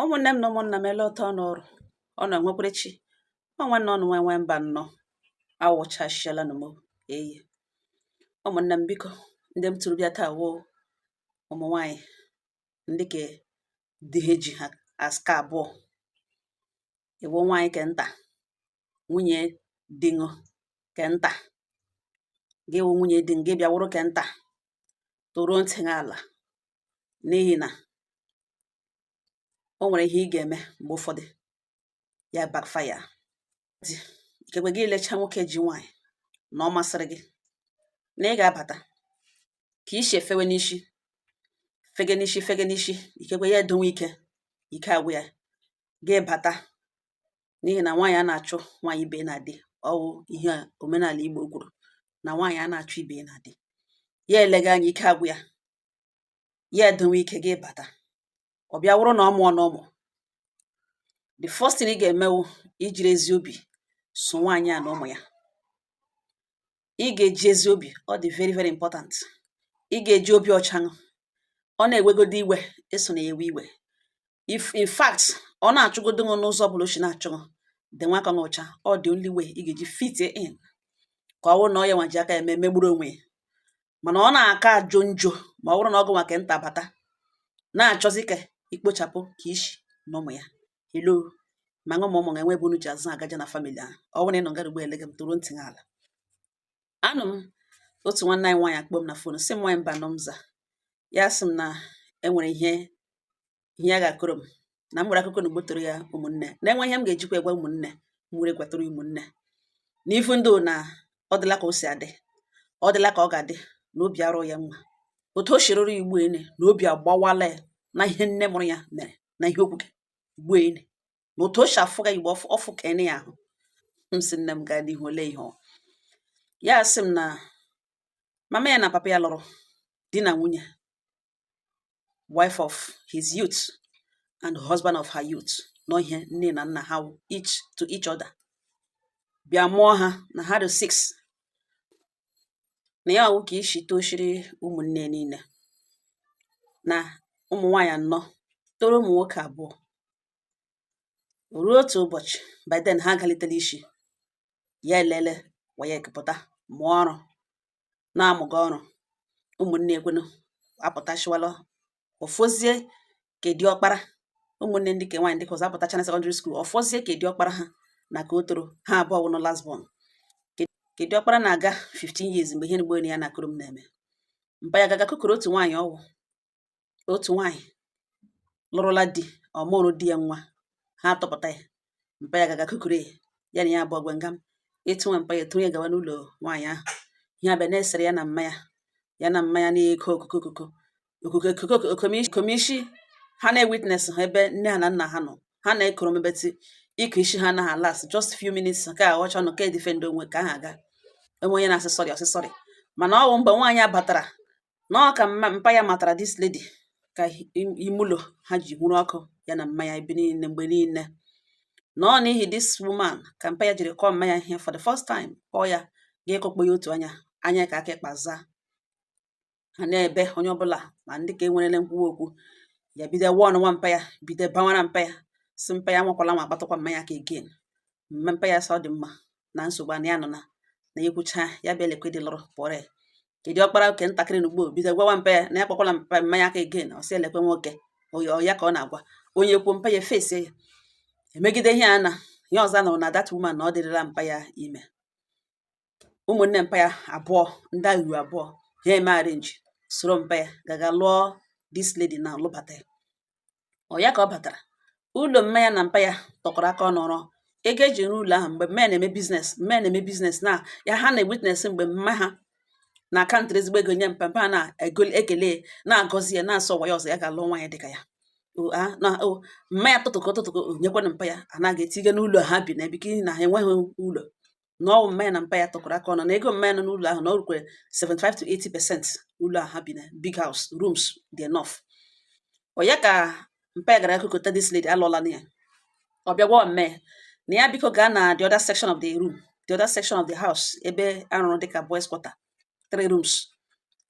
Ụmụ̀nne m nà ụmụ̀nnà m, ele otu ọ nọ̀rọ̀ ọ nọ̀ nwekwerechi ọ nwanne ọnụ nwe nwe mba nnọọ awụchasịala nụ m eyi. Ụmụ̀nne m, biko, ndị m tụrụ bịa taa wụ ụmụ̀ nwaanyị̀ ndị ke di ha eji ha aska abụọ ịwụ nwaanyị ke nta, nwunye di ṅụ ke nta, gị wụ nwunye di gị bịa wụrụ ke nta. Tụrụ ntị gị ala, n'ihi na o nwere ihe ị ga-eme mgbe ụfọdụ ya backfire di. Ikekwe gị lechaa nwoke ji nwaanyị na ọ masịrị gị na ị ga-abata ka isi efewe n'isi, fege n'isi, fege n'isi. Ikekwe ya edonwe ike, ike agwụ ya, gị bata, n'ihi na nwaanyị a na-achụ nwaanyị ibe na-adị ọwụ ihe a omenala Igbo kwuru na nwaanyị a na-achụ ibe na-adị. Ya elega anya, ike agwụ ya, ya edonwe ike, gị bata. Ọ bịa wụrụ na ọ mụọ na ụmụ, the first thing ị ga-emewu ijiri ezi obi so nwaanyị a na ụmụ ya. Ị ga-eji ezi obi, ọ dị very very important. Ị ga-eji obi ọcha ṅụ ọ na-ewegodo iwe, eso na ewe iwe. If in fact ọ na-achụgodo ṅụ n'ụzọ ọbụla o si na-achụ ṅụ dị nwa aka ṅụ ọcha, ọ dị only way ị ga-eji fit in ka ọ bụrụ na ọ ya nwa ji aka eme megburu onwe ya. Mana ọ na-aka ajọ njọ ma ọ bụrụ na ọ gụnwa ke nta bata na-achọzi ka ikpochapụ ka ishi na ụmụ ya. Hello, ma ṅụ ma ụmụ ga-enwe ebe unu ji azụ agaje na family ahụ. Ọ bụrụ na ị nọ ngara ugbo elege m, tụrụ ntị gị ala. Anụ m otu nwanne anyị nwaanyị akpọ m na phone, sị m, "Nwaanyị mba nọ m za." Ya sị m na enwere ihe ihe ya ga-akọrọ m na m nwere akụkọ na ugbotoro ya ụmụnne na enwe ihe m ga-ejikwa egwa ụmụnne m were gwatara ụmụnne na ifu ndụ na ọ dịla ka o si adị, ọ dịla ka ọ ga-adị na obi arụ ya mma otu o shiruru ya ugbu ene, na obi agbawala ya na ihe nne mụrụ ya mere na ihe okwu ugbu ene, na otu o si afụ ya igbo ọfụ ka ene ya ahụ. M sị, "Nne m, gaa n'ihu, ole ihe ọ?" Ya sị m na mama ya na papa ya lụrụ di na nwunye, wife of his youth and husband of her youth, nọ ihe nne na nna ha wụ each to each other, bịa mụọ ha na ha dị six, na ya wụ ka ishi toshiri ụmụnne niile, na ụmụ nwaanyị anọ toro ụmụ nwoke abụọ. Ruo otu ụbọchị, by then ha agalitela ishi, ya elele WAEC pụta, mụọ ọrụ, na-amụga ọrụ. Ụmụnne ekwenu apụtashiwala ọfọzie ke diọkpara. Ụmụnne ndị ke nwaanyị ndị ka ọzọ apụtacha na secondary school, ọfọzie ke diọkpara ha na ka o toro ha abụọ wụ last born. Ke diọkpara na-aga 15 years mgbe ihe mgbe ya na akụrụ m na-eme. Mpa ya gaga kụkụrụ otu nwaanyị, ọwụ otu nwaanyị lụrụla di, ọ mụrụ di ya nwa, ha atọpụta ya. Mpa ya gaga kụkụrụ ya, ya na ya abụọ gwe nga m ịtụnwe. Mpa ya etinye gawa n'ụlọ nwaanyị ahụ. Ihe abịa na-esere ya na mma ya, ya na mma ya na-eko okuko okuko okuko okuko okomishi. Ha na-ewitness ha ebe nne ha na nna ha nọ, ha na-ekoro mebeti ịkụ isi ha anaghị last just few minutes ka aghọcha ọnụ ka defend onwe ka ha aga enwe onye na-asị sorry, ọsị sorry. Mana ọ wụ mgbe nwaanyị a batara na ọ ka mpa ya matara this lady ka ime ụlọ ha ji hụrụ ọkụ, ya na mma ya ebe niile mgbe niile. Na ọ n'ihi this woman ka mpa ya jiri kọọ mma ya ihe for the first time, kpọọ ya ga-ekọkpọ ya otu anya anya ka aka ịkpa zaa. Ha na-ebe onye ọbụla ma ndị ka enwerele nkwuwa okwu, ya bido wụọ nwa mpa ya, bido bawara mpa ya, si mpa ya nwakwala nwa akpatakwa mmanya aka again. Mma mpa ya sị ọ dị mma na nsogbu a na ya nọ na ya ekwucha ya bịa lekwe dị lụrụ pụọrọ ya. Kedu ọkpara oke ntakịrị na ugbo bido gwawa mpa ya na ya kpọkwala mpa mmanya aka again. Ọ sị elekwe nwoke ọ ya ka ọ na-agwa onye kwuo mpa ya fesie ya emegide ihe a na ihe ọzọ nụrụ na that woman na ọ dịrịla mpa ya ime. Ụmụnne mpa ya abụọ ndị aghụghọ abụọ ha eme arrange soro mpa ya gaga lụọ this lady na lụbata ya. Ọ ya ka ọ batara ụlọ mma ya na mpa ya tọkọrọ aka ọnụ ego eji rụọ ụlọ ahụ. Mgbe mma ya na-eme business, mma ya na-eme business na ya, ha na-witness mgbe mma ha na akantịrị ezigbo ego nye mpa. Mpa ha na-ekele na-agọzi ya, na-asọ ụwa ya ọzọ ya ga-alụ nwaanyị dịka ya. O a na o mma ya tụtụkọ tụtụkọ nyekwanụ mpa ya anaghị etinye n'ụlọ ha bi na ebiki na ha enweghị ụlọ. Na ọwụ mma ya na mpa ya tụkọrọ aka ọnụ na ego mma ya nọ n'ụlọ ahụ na o rukwere 75 to 80% ụlọ a ha bi na big house, rooms dị enough. Ọ ya ka mpa ya gara akụkọta this lady alụọla na ya. Ọ bịa gwa mma ya na ya biko gaa na the other section of the room, the other section of the house, ebe arụrụ dịka boys quarter, three rooms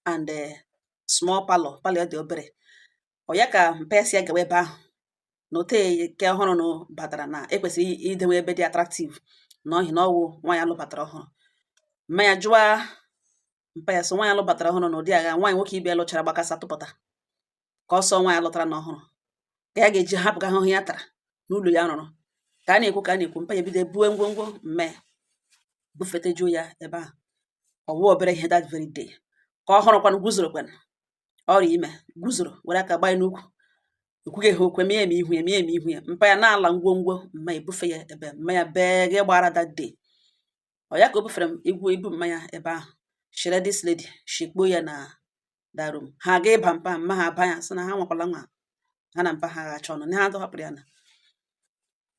and small parlour, parlour dị obere. Ọ ya ka mpa ya si ya gawa ebe ahụ. Na ote ke ọhụrụ nụ batara na ekwesịrị idewe ebe dị attractive na ọhị na ọwụ nwaanyị alụbatara ọhụrụ. Mma ya jụwa mpa ya, so nwaanyị alụbatara ọhụrụ na ụdị agha nwaanyị nwoke ibe ya lụchara gbakasa tụpụta ka ọsọ nwaanyị lụtara n'ọhụrụ ka ya ga-eji hapụ ka ahụhụ ya tara n'ụlọ ya rụrụ. Ka a na-ekwu, ka a na-ekwu, mpa ya ebido buo ngwongwo mme bufetejuo ya ebe ahụ. Ọwụ obere ihe. That very day ka ọ hụrụ kwanụ guzoro kwanụ ọrịa ime guzoro were aka gbaa ya n'ukwu, ekwughị ha okwu, eme ya eme ihu ya, eme ya eme ihu ya. Mpa ya na-ala ngwongwo mma ebufe ya ebe mma ya bee ga gbara. That day ọ ya ka o bufere m igwu ibu mmanya ebe ahụ shere this lady shikpuo ya na that room. Ha ga ịba mpa mma ha aba ya, sị na ha nwakwala nwa ha na mpa ha ga-achọ ọnụ na ha dọhapụrụ ya na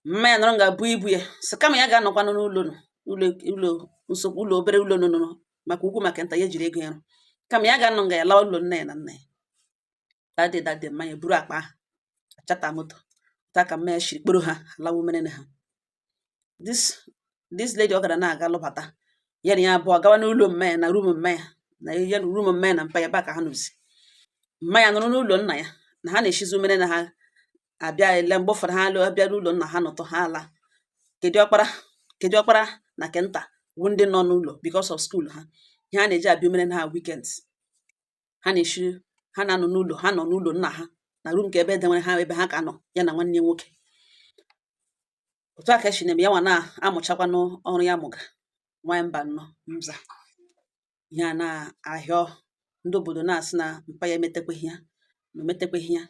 mma ya nọrọ nga bu ibu ya, sị kama ya ga-anọkwanụ n'ụlọ nụ ụlọ ụlọ nsogbu, ụlọ obere ụlọ nụnụ maka ukwu maka nta ya ejiri ego ya rụ, kama ya ga-anọ nga ya lawa ụlọ nne ya na nna ya. That day, that day, mma ya buru akpa ahụ chata moto taa ka mma ya shiri kporo ha lawa umerene ha. This lady ọ gara na-aga lụbata ya na ya abụọ gawa n'ụlọ mma ya na room mma ya na ya na room mma ya na mpa ya ebe a ka ha nọzi. Mma ya nọrọ n'ụlọ nna ya na ha na-eshizi umere na ha abịa ele mgbe ụfọdụ ha abịa n'ụlọ nna ha nọtụ ha ala. Kedu ọkpara na kenta wụ ndị nọ n'ụlọ because of school ha. Ihe ha na-eji abịa umere na ha weekends, ha na-eshi ha na-anọ n'ụlọ ha, nọ n'ụlọ nna ha na room ka ebe edewere ha, ebe ha ka nọ ya na nwanne nwoke. Otu a ka esi na-eme ya nwa na-amụchakwanụ ọrụ ya mụga. Nwanyị mba nnọọ nza ihe a na-ahịọ ndị obodo na-asị na mpa ya emetekweghị ya na o metekweghị ya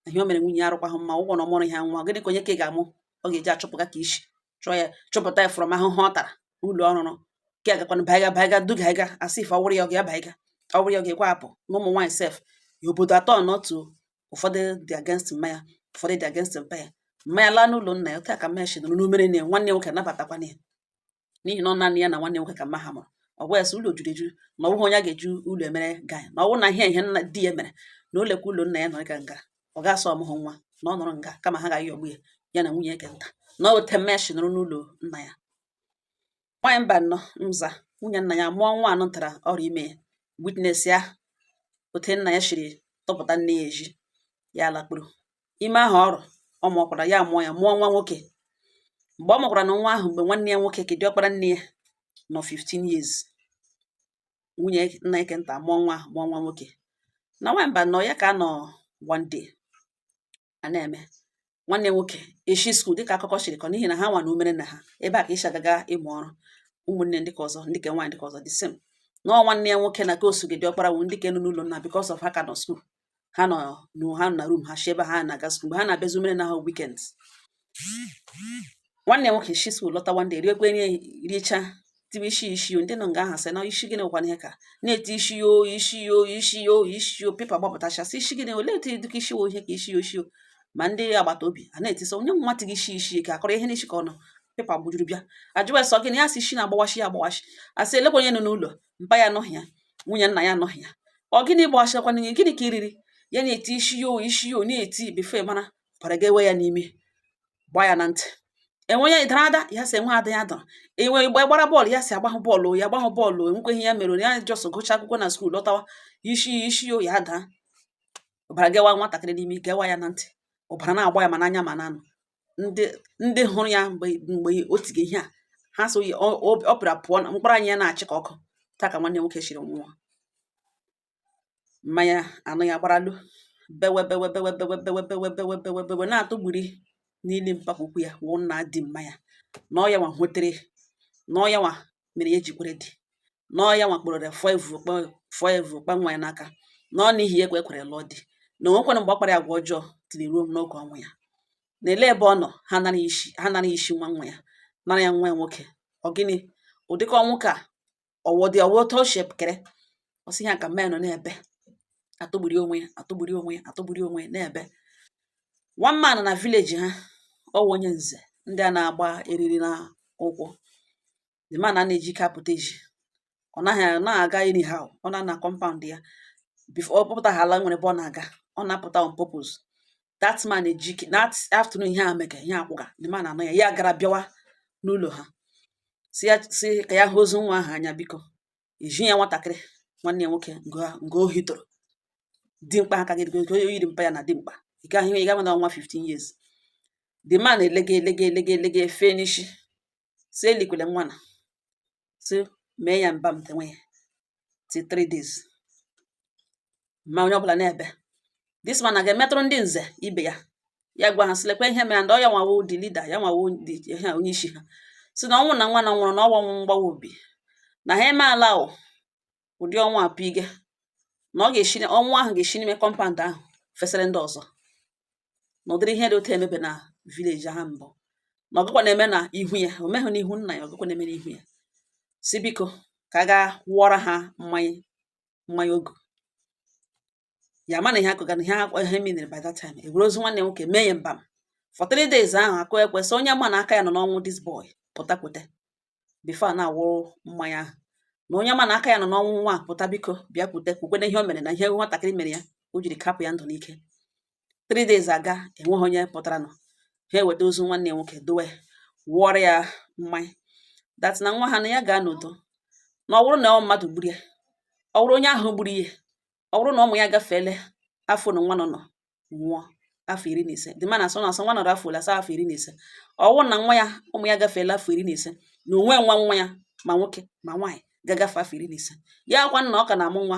na ihe o mere nwunye ya arụkwaghị mma. Ụgwọ na ọ mụrụ ya nwa, gịnị ka onye ka ị ga-amụ ọ ga-eji achụpụga ka isi chụọ ya, chụpụta ya from ahụhụ ọ tara ụlọ ọrụrụ nke agakwanụ baiga baiga duga asị ife ọ wụrụ ya ọ ga ya baiga, ọ wụrụ ya ọ ga-ekwe apụ na ụmụ nwaanyị sef ya. Obodo atọ n'otu, ụfọdụ dị against mma ya, ụfọdụ dị against mpa ya. Mma ya laa n'ụlọ nna ya. Otu a ka mma ya si nọrọ n'umere nne ya. Nwanne ya nwoke anabatakwana ya n'ihi na ọ naanị ya na nwanne nwoke ka mma ha mụrụ. Ọ gwa ya sị ụlọ juru eju na ọ bụghị onye a ga-eju ụlọ emere ga na ọ bụrụ na ihe ihe nna di ya mere na o lekwa ụlọ nna ya nọrọ ka nga ọ ga-asọ ọmụhụ nwa na ọ nọrọ nga kama ha ga-ayọgbu ya, ya na nwunye ke nta na ọ ote mma ya si nọrọ n'ụlọ nna ya. Nwaanyị mba nnọọ nza, nwunye nna ya mụọ nwa anọ tara ọrịa ime ya, witness ya ote nna ya shiri tụpụta nne ya eji ya lakpuru ime ahụ ọrụ ọ mụọkwara ya mụọ ya mụọ nwa nwoke. Mgbe ọ mụkwara na nwa ahụ, mgbe nwanne ya nwoke kedị ọkpara nne ya nọ 15 years, nwunye nna eke nta mụọ nwa ahụ, mụọ nwa nwoke. Na nwaanyị mba nọ ya ka nọ one day a na-eme nwanne nwoke eshi school dịka akụkọ siri kọ, n'ihi na ha nwa na umere na ha ebe a ka isi agaga ịmụ ọrụ. Ụmụnne ndị ka ọzọ, ndị ke nwaanyị ndị ka ọzọ, the same na ọ nwanne ya nwoke na ka osu gị ọkpara wụ ndị ke nọ n'ụlọ nna because of ha ka nọ school, ha nọ ha nọ na room ha shi ebe ha na-aga school mgbe ha na-abịazi umere na ha weekends. Nwanne ya nwoke shi school lọta one day, riekwe nri, richa, tiwe isi isi yo. Ndị nọ nga ahụ sị na isi gịnị nwekwana ihe ka na-eti isi yo, isi yo, isi yo, isi yo. Pepa gbapụtacha sị isi gịnị, olee otu dịka isi wo ihe ka isi yo, isi yo. Ma ndị agbata obi a na-etisa onye nwa tighị isi isi ka akọrọ ihe n'isi ka ọ nọ. Pepa gbujuru bịa ajụwa sọ gịnị, ya sị isi na-agbawashi ya agbawashi. Asị elekwa onye nọ n'ụlọ, mpa ya anọghị ya, nwunye nna ya anọghị ya. Ọ gịnị gbawashikwana gị, gịnị ka i riri? Ya na-eti isi yo, isi yo, na-eti before mara ọbara ga-ewe ya n'imi gbaa ya na ntị. Enwe onye dara ada, ya sị enwe ada ya dọrọ enwe mgbe gbara bọọlụ, ya si agbahụ bọọlụ, ya agbahụ bọọlụ, enwekweghị ya mere ya just gụcha akwụkwọ na school lọtawa, isi isi yo, ya daa, ọbara gawa nwatakịrị n'imi, gawa ya na ntị, ọbara na-agba ya ma n'anya ma n'anụ. Ndị hụrụ ya mgbe o tiga ihe a, ha so ọ pịara pụọ na mkpụrụ anya ya na-achị ka ọkụ. Taa ka nwanne nwoke shiri nwụọ. Mmanya anụ ya gbaralu bewe bewe bewe bewe bewe bewe bewe bewe bewe na-atụgburi n'ili mpakpokwu ya wụ nna di mmanya na ọ ya nwa nwetere na ọ ya nwa mere ya ejikwere di na ọ ya nwa kpọrọ ya fụọ evu fụọ evu kpa nwa ya n'aka na ọ n'ihi ya ekwe ekwere lụọ di na onwekwana mgbe ọ kpara ya agwa ọjọọ tiri ruo n'oge ọnwụ ya na ele ebe ọ nọ. Ha nara isi, ha nara isi nwa nwa ya, nara ya nwa ya nwoke. Ọ gịnị ụdịka ọnwụ ka ọwụ dị ọwụ otu o shepkere ọ sị ihe a ka mma ya nọ na-ebe atụgburi onwe ya, atụgburi onwe ya, atụgburi onwe ya na-ebe. One man na village ha, ọ wụ onye nze ndị a na-agba eriri na ụkwụ. The man a na-eji ike apụta eji, ọ naghị ọ naghị aga anyhow. Ọ na na compound ya before ọ pụtaghala nwere ebe ọ na-aga, ọ na-apụta on purpose. That man eji ike that afternoon ihe a mega ihe akwụga, the man anọ ya, ya gara bịawa n'ụlọ ha si ya si ka ya hụ ozu nwa ahụ anya, biko eji ya nwatakịrị nwanne ya nwoke ngo ohi toro dimkpa aka gị o yiri mpa ya na dimkpa ike ahụ ihe ga na ọnwa 15 years. The man elege elege elege elege fee n'isi, sị elikwele nwa na sị mee ya mba m tenwe ya till 3 days. Ma onye ọbụla na-ebe, this man ga-emetụrụ ndị nze ibe ya, ya gwa ha sị lekwa ihe mere, and ọ ya nwawo the leader, ya nwawo the ihe onye isi ha, si na ọnwụ na nwa na nwụrụ na ọnwa ọnwụ mgbawa obi na ha emeala o ụdị ọnwụ apụ ige na ọ ga-esi ọnwụ ahụ ga-esi n'ime compound ahụ fesara ndị ọzọ, na ụdịrị ihe dị otu emebe na village ha mbụ, na ọgụkwa na-eme na ihu ya, o meghụ n'ihu nna ya, ọgụkwa na-eme n'ihu ya. Si biko ka a gaa wụọrọ ha mmanya, mmanya ogu ya ma na ihe akụga na ihe ihe minere. By that time ewere ozu nwanne nwoke mee ya mbam for 3 days ahụ. Akụ ekwesị onye ma na aka ya nọ n'ọnwụ this boy pụta kwute before a na-awụ mmanya ahụ, na onye ma na aka ya nọ n'ọnwụ nwa a pụta, biko bịa kwute, kwukwene ihe o mere na ihe nwatakịrị mere ya o jiri kapụ ya ndụ n'ike. 3 days aga, enweghị onye pụtara nọ. Ha eweta ozu nwanne ya nwoke dowe, wụọrọ ya mmanya that na nwa ha na ya gaa n'udo, na ọ bụrụ na ọ mmadụ gburu ya, ọ bụrụ onye ahụ gburu ihe, ọ bụrụ na ụmụ ya gafeele afọ na nwa nọ nọ nwụọ afọ 15, the man asọ na asọ nwa nọrọ afọ ole asa afọ 15, ọ bụrụ na nwa ya, ụmụ ya gafeela afọ 15, na onwe nwa nwa ya ma nwoke ma nwaanyị ga-agafe afọ 15, ya akwa na ọ ka na-amụ nwa,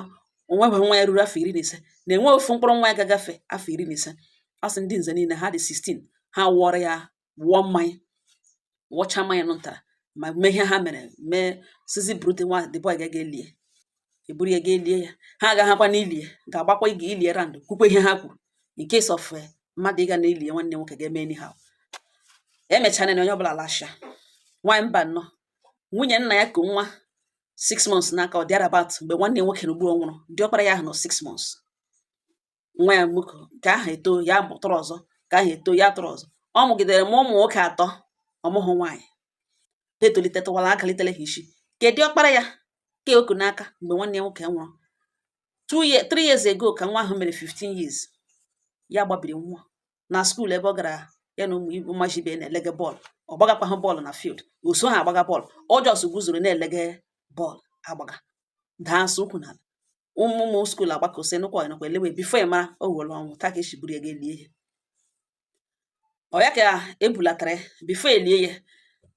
onweghị nwa ya ruru afọ 15, na enwe ofu mkpụrụ nwa ya ga-agafe afọ 15. Ọ sị ndị nze niile ha dị 16, ha wụọrọ ya, wụọ mmanya, wụcha mmanya nụ ntara ma mee ihe ha mere mee, sizi burute nwa the boy ga-aga elie, eburu ya ga elie ya. Ha agaghakwa n'ilie, ga-agbakwa ịga ilie round, kwukwe ihe ha kwuru in case of mmadụ ịga n'ilie nwanne nwoke ga-eme anyhow. Emechana na onye ọbụla lasha. Nwaanyị mba nnọọ, nwunye nna ya ku nwa 6 months n'aka ọ thereabout mgbe nwanne nwoke na ugbu nwụrụ. Diọkpara ya ahụ nọ 6 months, nwa ya nwoke ka ahụ eto, ya tụrụ ọzọ, ka ahụ eto, ya tụrụ ọzọ. Ọ mụgidere ma ụmụ nwoke atọ, ọmụhụ nwaanyị. Ha etolite tụwara akalitele ha isi ke diọkpara ya ke oku n'aka mgbe nwanne ya nwoke nwụrụ 2 year 3 years ago, ka nwa ahụ mere 15 years, ya gbabiri nwụọ na school ebe ọ gara, ya na ụmụ ụmụaji ibe na-elege bọọlụ. Ọ gbagakwa bọọlụ na field, o so ha agbaga bọọlụ, ọ just guzoro na-elege bọọlụ, agbaga daa nsọ ụkwụ n'ala. Ụmụ ụmụ school agbakọsị nụkwa nọkwa elewe, before ị mara o were ọnwụ taa ka esi buru ya ga elie ya. Ọ ya ka ebulatara ya before elie ya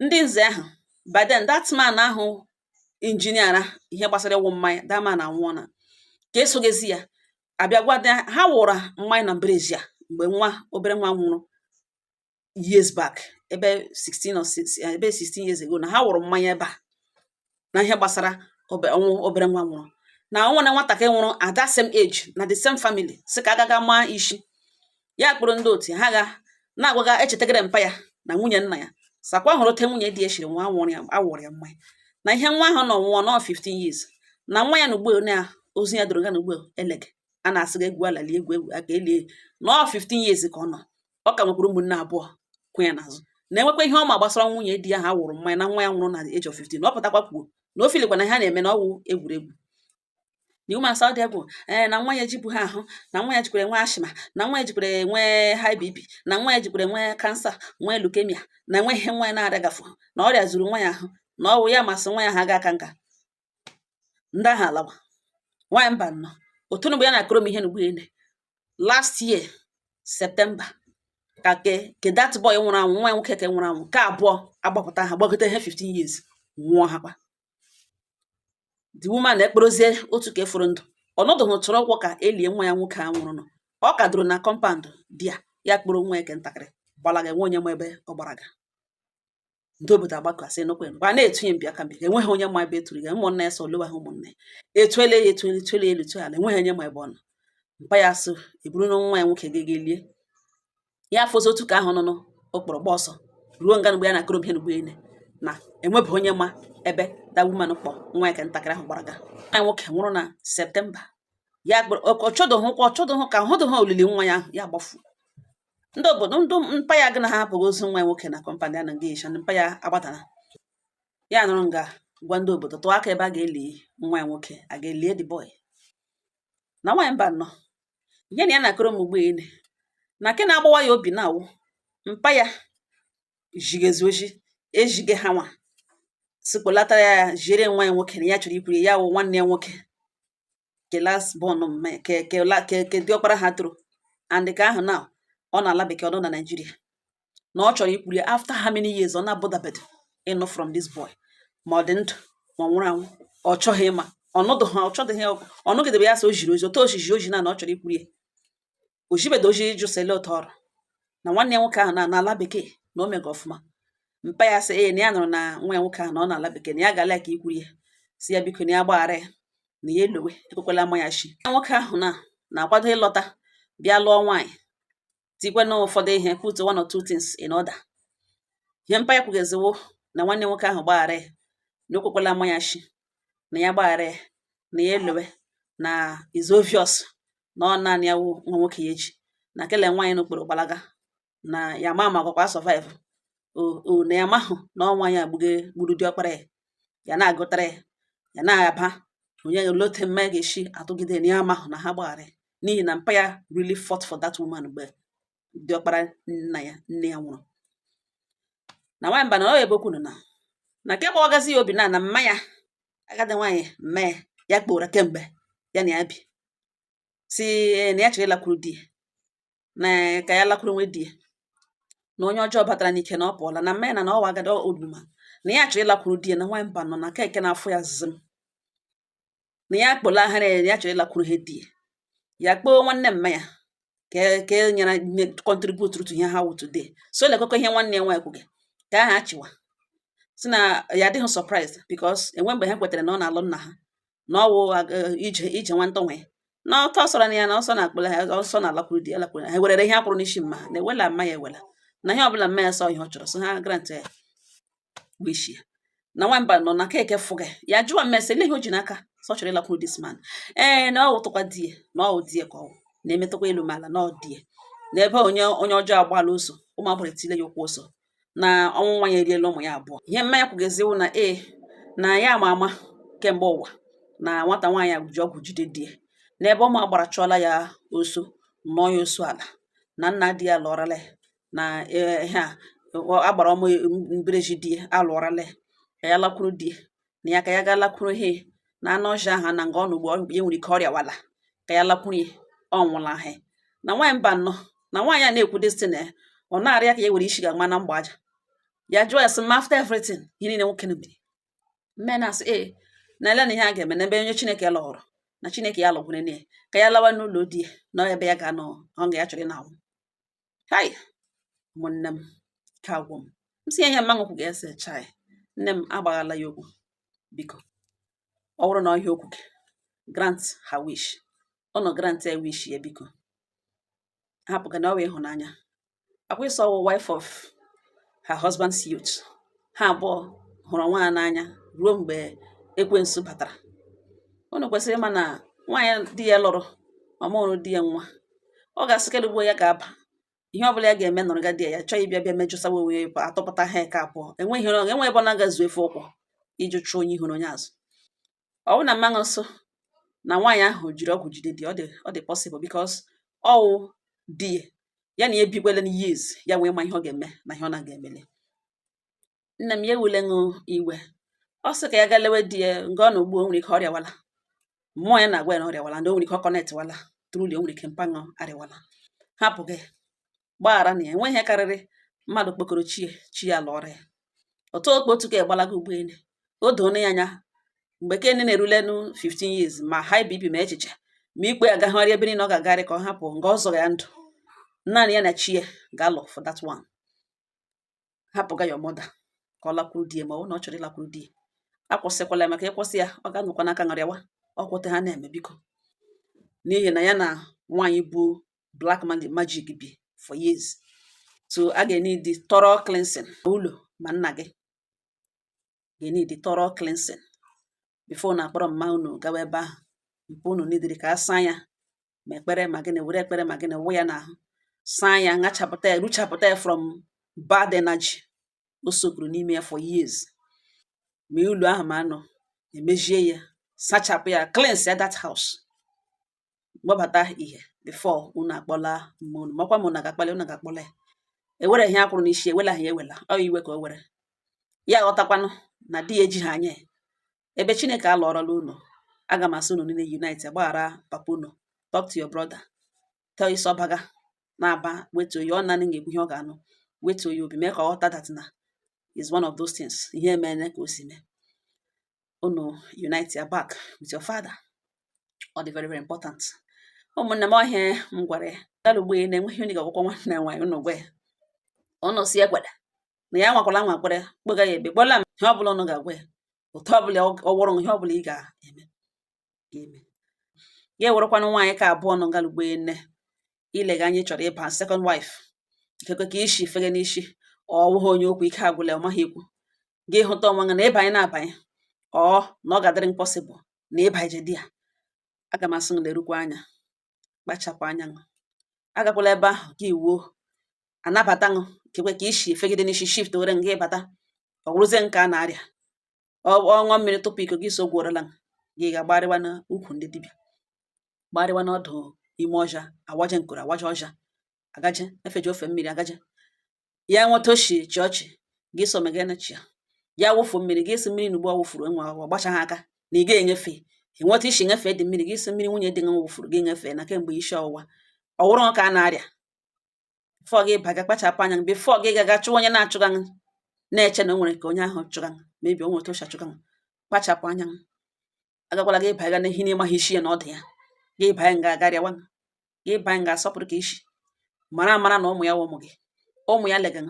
ndị nze ahụ. By then that man ahụ engineer ihe gbasara ịwụ mmanya, that man anwụọ na ka esogezi ya abịa gwa ha wụra mmanya na mberezi a mgbe nwa obere nwa nwụrụ years back, ebe 16 or 6, ebe 16 years ago, na ha wụrụ mmanya ebe a na ihe gbasara ọnwụ obere nwa nwụrụ, na ọnwụ na nwatakịrị nwụrụ at that same age na the same family, sị ka agaga maa isi ya kpụrụ ndị otu ha ga na-agwaga echetagara mpa ya na nwunye nna ya sakwa hụrụ ote nwunye di ya shiri nwa awụrụ ya, awụrụ ya mmanya na ihe nwa ahụ nọ nwụọ nọ 15 years, na nwa ya na ugbo na ozu ya doro ga na ugbo elege a na-asị ga egwu alali egwu egwu aka elie nọ 15 years ka ọ nọ. Ọ ka nwekwara ụmụnne abụọ kwụ ya n'azụ, na-enwekwa ihe ọma gbasara nwunye di ya ha wụrụ mmanya na nwa ya nwụrụ na age of 15. Ọ pụtakwa kwuo na o filikwa na ihe a na-eme na ọwụ egwuregwu na woman sọ dị egwu ee, na nwa ya ejibu ha ahụ, na nwa ya jikwara nwee asthma, na nwa ya jikwara nwee high BP, na nwa ya jikwara nwee cancer, nwee leukemia, na enwe ihe nwa ya na-arịa, na ọrịa zuru nwa ya ahụ, na ọwụ ya masị nwa ya ha ga aka nka ndị ahụ alawa. Nwaanyị mba nnọọ, otu mgbe ya na-akụrụ m ihe n'ugbu ene last year September ka ke that boy nwụrụ anwụ, nwa ya nwoke ke nwụrụ anwụ nke abụọ agbapụta ha gbagote ihe 15 years nwụọ. Ha kwa the woman ekperozie otu ka efuru ndụ ọnọdụ hụ tụrụ ụkwụ ka elie nwa ya nwoke a nwụrụ nọ. Ọ ka doro na compound di ya, ya kpụrụ nwa ya ke ntakịrị gbalaga, enwe onye ma ebe ọ gbaraga. Ndị obodo agbakọ asị nụkwa gwa na-etunye mbi aka mbi, enweghị onye ma ebe eturu ya. Ụmụnna ya so olewa ha, ụmụnna ya etuele ya, etuele etuele elu etu ala, enweghị onye ma ebe ọ nọ. Mpa ya sị eburu na nwa ya nwoke ga lie ya afọzi otu ka ahụ nọ nụ okpọrọ gba ọsọ ruo nga mgbe ya na akụrụ mgbe ene na enwebụ onye ma ebe that woman kpọ nwa ya ka ntakịrị ahụ gbaraga. Nwa ya nwoke nwụrụ na September, ya ọchọdụhụkwa ọchọdụhụ ka hụdụhụ olili nwa ya ahụ ya gbafu. Ndị obodo ndị mpa ya gị na ha hapụghị ozu nwa ya nwoke na compound ya na nga isha. Ndị mpa ya agbatara ya nụrụ nga gwa ndị obodo tụọ aka ebe a ga-eli nwa ya nwoke, a ga-elie the boy. Na nwaanyị mba nnọọ, ihe na ya na-akụrụ m ugbu ene na nke na-agbawa ya obi na-awụ mpa ya jigezi oji ejige ha nwa sikpolatara ya jere nwa ya nwoke na ya chọrọ ikwuru ya wụ nwanne ya nwoke ke last born ke ke ke ke diọkpara ha toro and ka ahụ na ọ na-ala bekee, ọ nọ na Naịjirịa. Na ọ chọrọ ikwuru ya after how many years ọ na-abụdabed ịnụ from this boy, ma ọ dị ndụ ma ọ nwụrụ anwụ, ọ chọghị ịma ọnọdụ ha, ọ chọdịghị ọ nụgidebe ya. Sị o jiri ozi otu oshishi oji na ọ chọrọ ikwuru ya, o jibedo oji ịjụ sele otu ọrụ na nwanne ya nwoke ahụ na n'ala bekee na o mega ọfụma. Mpa ya sị ee, na ya nụrụ na nwa ya nwoke ahụ na ọ na-ala bekee, na ya ga-ala ka ikwuru ya, si ya biko na ya gbaghara ya, na ya elowe ekwekwala ama ya shi nwoke ahụ na na-akwado ịlọta bịa lụọ nwaanyị, tikwe na ụfọdụ ihe, put one or two things in order. Ihe mpa ya kwugeziwo na nwanne nwoke ahụ gbaghara ya, na o kwekwala ama ya shi, na ya gbaghara ya, na ya elowe, na is obvious na ọ naanị ya wụ nwa nwoke ya eji na kele nwaanyị n'okporo gbalaga, na ya ma ma gwakwa survive o, na ya mahụ na ọ nwaanyị agbuge gburu diọkpara ya, ya na-agụtara ya, ya na-aba onye lote mma ya ga-esi atụgide, na ya amahụ na ha gbaghara ya, n'ihi na mpa ya really fought for that woman mgbe diọkpara nna ya nne ya nwụrụ. Na nwaanyị mba na ọ ebe okwu nọ na nke gbawagazi ya obi na mma ya, agadi nwaanyị mma ya, ya kpora kemgbe ya na ya bi, si na ya chọrọ ịlakwuru di ya, na ka ya lakwuru nwe di ya, na onye ọjọọ batara n'ike na ọ pụọla na mma ya, na ọwa agadi old woman, na ya chọrọ ịlakwuru di ya. Na nwaanyị mba nọ na nke na-afụ ya zim, na ya kpọlaghara ya, ya chọrọ ịlakwuru ha di ya. Ya kpọọ nwanne mma ya ka e nyere contribute to ihe ha wụ today. So lekọkọ ihe nwanne ya nwaanyị kwuge ka aha achịwa, si na ya adịghị surprised because enwe mgbe ha kwetara na ọ na-alụ nna ha, na ọwụ ije ije nwanta nwe na ọtọ sọrọ na ya na ọsọ na-akpụla ha ọsọ na-alakwuru di ya lakwuru ha, werere ihe akwụrụ n'isi mma ha na ewela mma ya, ewela na ihe ọbụla mma ya sọ ihe ọ chọrọ, so ha grant ya wish ya. Na nwamba nọ na keke fụga ya, jụọ mmesị ele ihe o ji n'aka sọ chọrọ ịlakwuru this man. Ee, na ọ wụtụkwa di ya, na ọ wụ di ya ka ọ wụ na-emetụkwa elu ma ala, na ọ di ya na ebe onye onye ọjọọ agbala ụzọ, ụmụ agbọrọ etile ya ụkwụ ụzọ, na ọnwụ nwa ya eriela ụmụ ya abụọ. Ihe mmanya kwugeziwụ na ee, na ya ama ama kemgbe ụwa na nwata nwaanyị a ji ọgwụ jide di ya, n'ebe ụmụ agbara chụọla ya oso nọọ ya oso ala, na nna di ya lụọrala ya, na ihe a agbara ọmụ mbereji di ya alụọrala ya, ka ya lakwuru di ya, na ya ka ya gaa lakwuru he na anụ ọhịa ahụ na nga ọ nọ ugbu ya nwere ike ọrịa wala, ka ya lakwuru ya, ọ nwụla ha. Na nwaanyị mba nnọọ na nwaanyị a na-ekwu destiny ya, ọ na-arịa ka ya were isi ga-ama na mgba aja. Ya jụọ ya sị ma after everything ihe niile nwoke na mere mme, na-asị ee, na ele na ihe a ga-eme n'ebe onye Chineke lụrụ, na Chineke ya lụgwere ya, ka ya lawa n'ụlọ di ya, na ebe ya ga-anọ ọ ga ya chọrọ ị na-anwụ. Hai, ụmụnne m, ka agwụ m. M si ihe mma nwekwu ga-ese chai nne m agbaghala ya okwu. Biko, ọ bụrụ na ọ ihe okwu gị, grant her wish, ọ nọ grant ya wish ya, biko hapụ ga na ọ wụ ịhụnanya akwa ịsọ wụ wife of her husband's youth. Ha abụọ hụrụ onwe ha n'anya ruo mgbe ekwensu batara. Unu kwesịrị ịma na nwaanyị di ya lụrụ ọmụrụ di ya nwa, ọ ga-asịkarị ugbo ya ga-aba ihe ọbụla ya ga-eme nọrọ ga di ya, ya chọọ ịbịa bịa mejụsawa onwe ya, atọpụta ha eke abụọ, enweghị enwe ebe ọ na-agazu efe ụkwụ iji chụọ onye ihu na onye azụ. Ọ bụrụ na mmanụ nso na nwaanyị ahụ jiri ọgwụ jide di, ọ dị possible because ọwụ di ya, ya na ya ebikwele na years, ya wee ma ihe ọ ga-eme na ihe ọ na-aga emele. Nne m, ya ewule ṅụ iwe, ọ sị ka ya ga lewe di ya nga ọ nọ ugbu, o nwere ike ọrịawala, mmụọ ya na-agwa ya na ọrịawala, ndị o nwere ike ọ connectwala truly, o nwere ike mpaṅụ arịwala. Hapụ gị, gbaghara na ya enweghị ihe karịrị mmadụ kpokọrọ chi ya, chi ya lụọrọ ya otu okpo otu ka gbalaga ụgbọelu. O doo ya anya mgbe kene na-erulenu 15 years, ma high BP, ma echiche, ma ikpe agagharị ebe niile ọ ga-agagharị, ka ọ hapụ nga ọ zọrọ ya ndụ, naanị ya na chi ya ga-alụ for that one. Hapụga your mother ka ọ lakwuru di ya, ma ọ bụrụ na ọ chọrọ ịlakwuru di ya. Akwụsịkwala ya, maka ịkwụsị ya, ọ ga-anọkwa n'aka ṅụrịawa ọkwụte ha na-eme. Biko, n'ihi na ya na nwaanyị bụ black magic bi for years, so a ga-need thorough cleansing ụlọ, ma nna gị ga-need thorough cleansing before na akpọrọ mma unu gawa ebe ahụ. Mpe unu nidiri ka a saa ya, ma ekpere ma gịnị, were ekpere ma gịnị wụ ya n'ahụ, saa ya, ṅachapụta ya, ruchapụta ya from bad energy o sokuru n'ime ya for years. Ma ụlọ ahụ ma anọ emejie ya, sachapụ ya, cleanse ya that house, gbabata ihe before unu akpọla mma unu, makwa ma unu ga-akpali, unu ga-akpọla ya. Ewere ihe akwụrụ n'isi, ewela ha ewela ọ iwe ka o were ya ghọtakwanụ na di ya ejighị anya ya. Ebe Chineke alụọrọla unu, aga m asị unu niile unite gbaghara papa unu. Talk to your brother, tell isi ọbaga na-aba wetuo ya, ọ naanị ga-ekwu ihe ọ ga-anụ. Wetuo ya obi, mee ka ọ ghọta that na is one of those things, ihe emene ka o si mee. Unu unite ya back with your father, ọ dị very very important. Ụmụnne m, ọhịa m gwara ya gara ugbo ya na-enweghị onye ga-agwakwa nwanne ya nwaanyị. Unu gwa ya, unu si ekwere na ya nwakwala nwa kwere kpụga ya ebe gbọla m. Ihe ọbụla unu ga-agwa ya, otu ọbụla ọ wụrụ, ihe ọbụla ị ga-eme ga-eme ya. Ewerekwanụ nwaanyị ka abụọ nọ ngalugbo nne ilega anya, ị chọrọ ịba second wife, ikekwe ka ishi fege n'isi, ọ wụghị onye okwu ike agwụla, ọ maghị ikwu gị hụta onwe gị na ịbanye na-abanye, ọ na ọ ga-adịrị impossible na ịbanye di ya. Aga m asị gị lerukwa anya, kpachapụ anya ṅụ, agakwala ebe ahụ gị wuo anabata ṅụ. Kekwe ka ishi fegide n'isi shift were nga ịbata, ọ wụrụzie nke a na-arịa ọṅụọ mmiri tupu iko gị so gwuorola gị, ga-agbarịwa n'ukwu ndị dibịa, gbarịwa n'ọdụ ime ọja, awaje nkoro, awaje ọja, agaje efeje ofe mmiri, agaje ya nweta oshi chị ọchị gị so megene chi ya, ya wụfu mmiri gị si mmiri n'ugbo ọ wụfuru enwe ọ gbachaghị aka na ị ga-enyefe enweta isi nyefe dị mmiri gị si mmiri nwunye dị nwa wụfuru gị nyefee na kemgbe isi ọwụwa ọ wụrụ ka a na-arịa. Before gị baga, kpachapụ anya. Before gị gaga chụwa onye na-achụga, na-eche na o nwere ka onye ahụ chụga, maybe o nwere otu o si achụga, kpachapụ anya. Agakwala gị baga n'ihe n'ịmaghị isi ya na ọdụ ya gị banye nga agarịawa gị banye nga. Asọpụrụ ka isi mara amara na ụmụ ya wụ ụmụ gị, ụmụ ya lega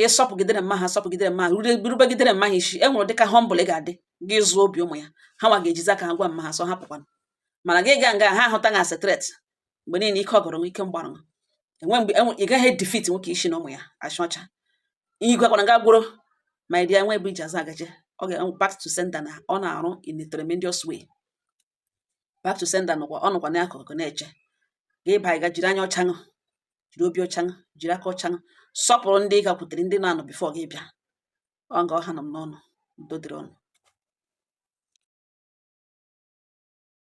ịsọpụgidere mma ha, sọpụgidere mma ha, rubegidere mma ha isi. E nwere dịka humble ị ga-adị gị zụọ obi ụmụ ya, ha nwa ga-ejizi aka ha gwa mma ha sọ hapụkwanụ. Mana gị ga nga ha ahụta gị as a threat mgbe niile, ike ọgọrọ, ike mgbarụ enwe mgbe ị gaghị defeat nwoke isi na ụmụ ya achị ọcha. Igwekwana nga gworo ma ị dị nwa ebe iji azụ agaje, ọ ga back to sender na ọ na-arụ in a tremendous way. Back to sender nọkwa, ọ nọkwa n'akụkụ na-eche gị banye ga. Jiri anya ọcha ṅụ, jiri obi ọcha ṅụ, jiri aka ọcha ṅụ, sọpụrụ ndị ị gakwutere, ndị na-anọ before gị bịa. Ọ nga ọha nọ m n'ọnụ. Udo dịrị ọnụ.